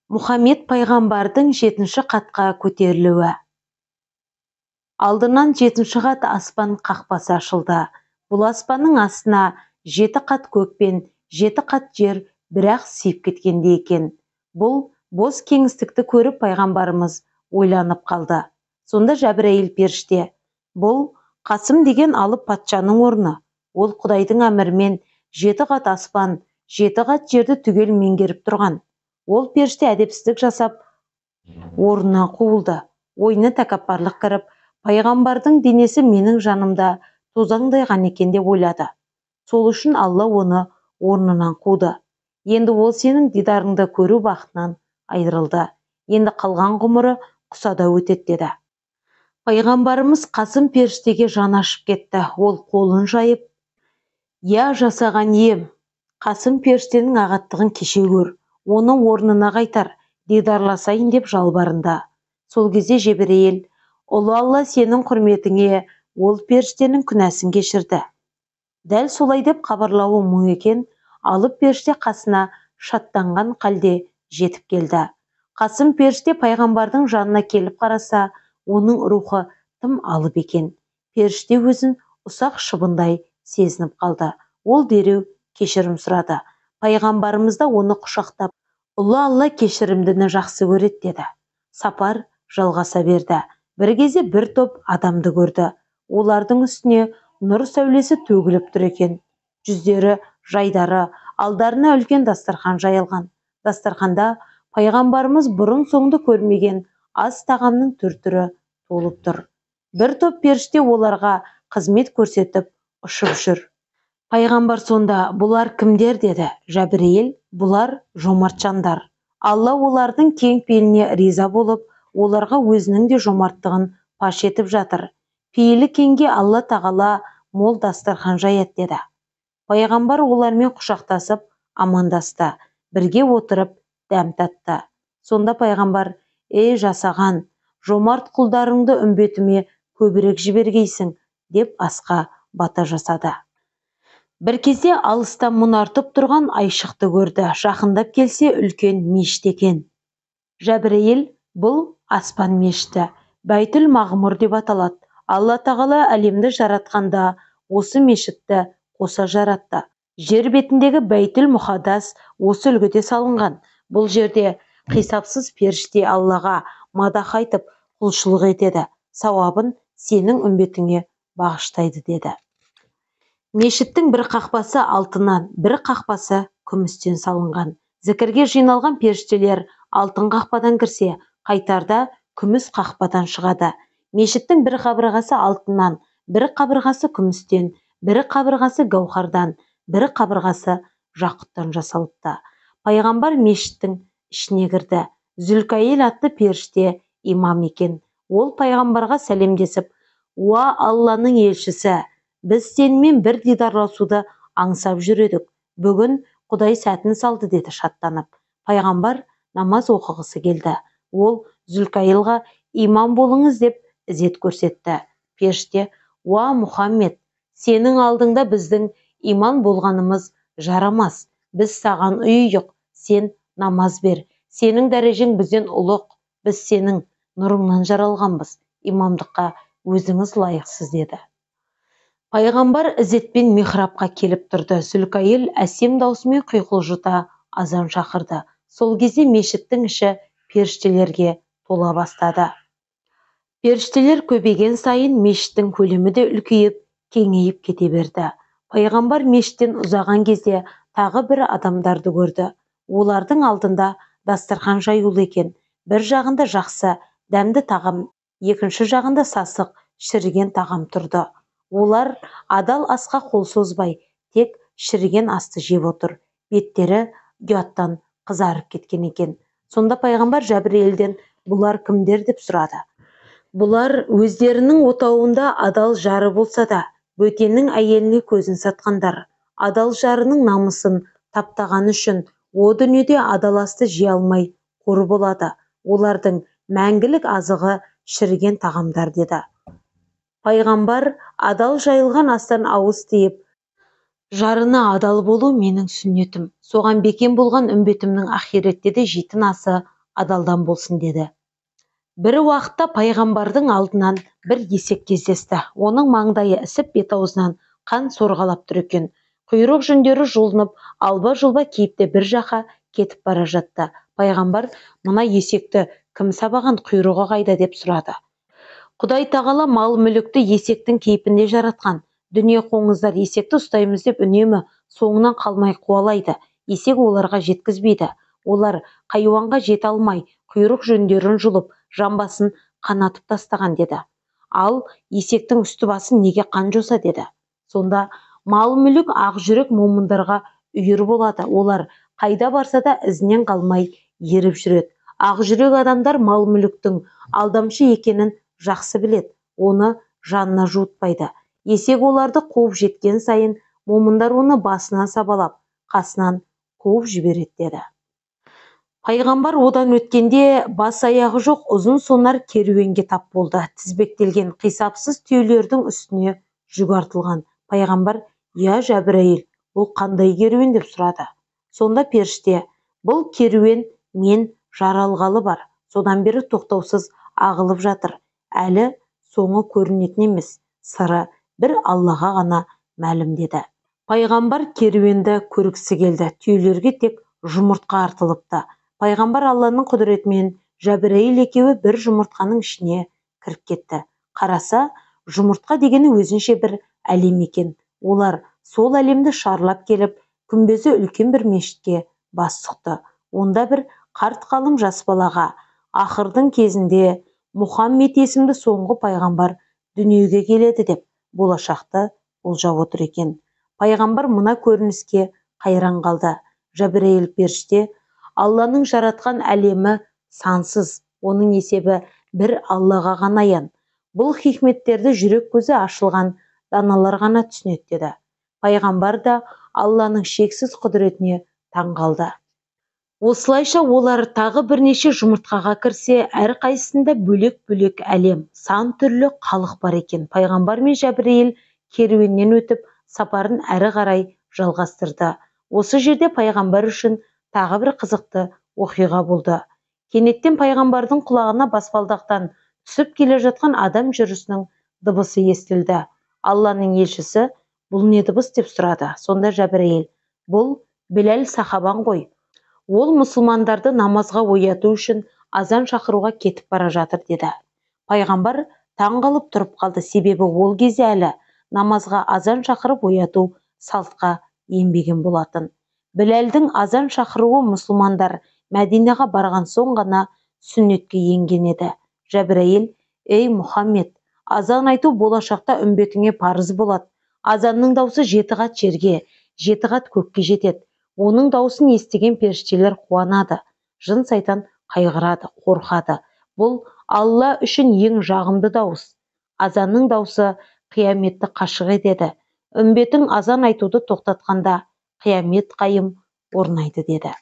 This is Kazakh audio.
Мұхаммед пайғамбардың жетінші қатқа көтерілуі. Алдынан жетінші қат аспан қақпасы ашылды. Бұл аспанның астына 7 қат көк пен 7 қат жер бірақ сиып кеткендей екен. Бұл бос кеңістікті көріп пайғамбарымыз ойланып қалды. Сонда Жәбірәйіл періште: "Бұл Қасым деген алып патшаның орны. Ол Құдайдың әмірімен 7 қат аспан, 7 қат жерді түгел меңгеріп тұрған. Ол періште әдепсіздік жасап орнынан қуылды. Ойына тәкаппарлық кіріп, пайғамбардың денесі менің жанымда тозаңдай ғана екен деп ойлады. Сол үшін Алла оны орнынан қуды. Енді ол сенің дидарыңды көру бақытынан айырылды. Енді қалған ғұмыры құсада өтеді" деді. Пайғамбарымыз Қасым періштеге жаны ашып кетті. Ол қолын жайып: "Я жасаған ием, Қасым періштенің ағаттығын кеше көр, оны орнына қайтар, дидарласайын" деп жалбарынды. Сол кезде Жебірейіл: "Ұлы Алла сенің құрметіңе ол періштенің күнәсін кешірді." Дәл солай деп хабарлауы мұң екен, алып періште қасына шаттанған халде жетіп келді. Қасым періште пайғамбардың жанына келіп қараса, оның рухы тым алып екен. Періште өзін ұсақ шыбындай сезініп қалды. Ол дереу кешірім сұрады. Пайғамбарымыз да оны құшақтап: "Ұлы Алла кешірімдіні жақсы көреді" деді. Сапар жалғаса берді. Бір кезде бір топ адамды көрді. Олардың үстіне нұр сәулесі төгіліп тұр екен. Жүздері жайдары, алдарына үлкен дастархан жайылған. Дастарханда пайғамбарымыз бұрын соңды көрмеген ас тағамның түр-түрі толып тұр. Бір топ періште оларға қызмет көрсетіп ұшып жүр. Пайғамбар сонда: "Бұлар кімдер?" деді. Жәбірейіл: "Бұлар жомарт жандар. Алла олардың кең пейіліне риза болып, оларға өзінің де жомарттығын паш етіп жатыр. Пейілі кеңге Алла тағала мол дастархан жаяды" деді. Пайғамбар олармен құшақтасып амандасты, бірге отырып дәм татты. Сонда пайғамбар: "Ей жасаған, жомарт құлдарыңды үмбетіме көбірек жібергейсің" деп асқа бата жасады. Бір кезде алыста мұнартып тұрған айшықты көрді. Жақындап келсе, үлкен мешіт екен. Жәбірейіл: "Бұл аспан мешіті, Бәйтүл Мағмұр деп аталады. Алла тағала әлемді жаратқанда осы мешітті қоса жаратты. Жер бетіндегі Бәйтүл Мұқаддас осы үлгіде салынған. Бұл жерде қисапсыз періште Аллаға мадақ айтып құлшылық етеді. Сауабын сенің үмбетіңе бағыштайды" деді. Мешіттің бір қақпасы алтыннан, бір қақпасы күмістен салынған. Зікірге жиналған періштелер алтын қақпадан кірсе, қайтарда күміс қақпадан шығады. Мешіттің бір қабырғасы алтыннан, бір қабырғасы күмістен, бір қабырғасы гауһардан, бір қабырғасы жақұттан жасалыпты. Пайғамбар мешіттің ішіне кірді. Зүлкайил атты періште имам екен. Ол пайғамбарға сәлемдесіп: "Уа Алланың елшісі, біз сенімен бір дидарласуды аңсап жүр едік. Бүгін Құдай сәтін салды" деді шаттанып. Пайғамбар намаз оқығысы келді. Ол Зүлкайилға: "Имам болыңыз" деп ізет көрсетті. Періште: "Уа Мұхаммед, сенің алдыңда біздің иман болғанымыз жарамас. Біз саған ұйық, сен намаз бер. Сенің дәрежең бізден ұлық, біз сенің нұрыңнан жаралғанбыз. Имамдыққа өзіңіз лайықсыз" деді. Пайғамбар ізетпен михрабқа келіп тұрды. Зүлкайил әсем даусымен құйқылжыта азан шақырды. Сол кезде мешіттің іші періштелерге тола бастады. Періштелер көбейген сайын мешіттің көлемі де үлкейіп, кеңейіп кете берді. Пайғамбар мешіттен ұзаған кезде тағы бір адамдарды көрді. Олардың алдында дастархан жаюлы екен. Бір жағында жақсы, дәмді тағам, екінші жағында сасық, шіріген тағам тұрды. Олар адал асқа қол созбай, тек шіріген асты жеп отыр. Беттері ұяттан қызарып кеткен екен. Сонда пайғамбар Жәбірейілден: "Бұлар кімдер?" деп сұрады. "Бұлар өздерінің отауында адал жары болса да, бөтеннің әйеліне көзін сатқандар. Адал жарының намысын таптағаны үшін о дүниеде адал асты жей алмай қор болады. Олардың мәңгілік азығы шіріген тағамдар" деді. Пайғамбар адал жайылған астан ауыз тиіп: "Жарына адал болу менің сүннетім. Соған бекем болған үмбетімнің ақиретте де жейтін асы адалдан болсын деді. Бір уақытта пайғамбардың алдынан бір есек кездесті. Оның маңдайы ісіп, бет-аузынан қан сорғалап тұр екен. Құйрық жүндері жұлынып, алба-жұлба кейіпте бір жаққа кетіп бара жатты. Пайғамбар, мына есекті кім сабаған, құйрығы қайда деп сұрады. Құдай тағала мал-мүлікті есектің кейпінде жаратқан. Дүние қоңыздар есекті ұстаймыз деп үнемі соңынан қалмай қуалайды. Есек оларға жеткізбейді. Олар хайуанға жете алмай, құйрық жүндерін жұлып, жамбасын қанатып тастаған деді. Ал есектің үсті басын неге қан жоса деді. Сонда мал-мүлік ақ жүрек момындарға үйір болады. Олар қайда барса да ізінен қалмай еріп жүреді. Ақ жүрек адамдар мал-мүліктің алдамшы екенін жақсы біледі, оны жанына жуытпайды. Есек оларды қуып жеткен сайын момындар оны басынан сабалап, қасынан қуып жібереді деді. Пайғамбар одан өткенде бас аяғы жоқ ұзын сонар керуенге тап болды. Тізбектелген қисапсыз түйелердің үстіне жүк артылған. Пайғамбар, «Я Жәбірәйіл, бұл қандай керуен?» деп сұрады. Сонда періште, «Бұл керуен мен жаралғалы бар, содан бері тоқтаусыз ағылып жатыр. Әлі соңы көрінетін емес, сыры бір Аллаға ғана мәлім» деді. Пайғамбар керуенді көргісі келді. Түйелерге тек жұмыртқа артылыпты. Пайғамбар Алланың құдіретімен Жәбірәйіл екеуі бір жұмыртқаның ішіне кіріп кетті. Қараса, жұмыртқа дегені өзінше бір әлем екен. Олар сол әлемді шарлап келіп, күмбезі үлкен бір мешітке бас сұқты. Онда бір қарт ғалым жас балаға, ақырдың кезінде Мұхаммед есімді соңғы пайғамбар дүниеге келеді деп болашақты болжап отыр екен. Пайғамбар мына көрініске қайран қалды. Жәбірәйіл періште, Алланың жаратқан әлемі сансыз, оның есебі бір Аллаға ғана аян. Бұл хикметтерді жүрек көзі ашылған даналар ғана түсінеді деді. Пайғамбар да Алланың шексіз құдіретіне таң қалды. Осылайша олар тағы бірнеше жұмыртқаға кірсе, әрқайсысында бөлек-бөлек әлем, сан түрлі халық бар екен. Пайғамбар мен Жәбірәйіл керуеннен өтіп, сапарын әрі қарай жалғастырды. Осы жерде пайғамбар үшін тағы бір қызықты оқиға болды. Кенеттен пайғамбардың құлағына баспалдақтан түсіп келе жатқан адам жүрісінің дыбысы естілді. Алланың елшісі, бұл не дыбыс деп сұрады. Сонда Жәбірәйіл, бұл Біләл сахабаң ғой. Ол мұсылмандарды намазға ояту үшін азан шақыруға кетіп бара жатыр деді. Пайғамбар таң қалып тұрып қалды, себебі ол кезде әлі намазға азан шақырып ояту салтқа енбеген болатын. Біләлдің азан шақыруы мұсылмандар Мәдинаға барған соң ғана сүннетке енген еді. Жәбірәйіл, «Ей Мұхаммед, азан айту болашақта үмбетіңе парыз болады. Азанның даусы 7 қат жерге, 7 қат көкке жетеді. Оның даусын естіген періштелер қуанады, жын сайтан қайғырады, қорқады. Бұл Алла үшін ең жағымды дауыс. Азанның даусы қияметті қашық етеді. Үмбетің азан айтуды тоқтатқанда қиямет қайым орнайды» деді.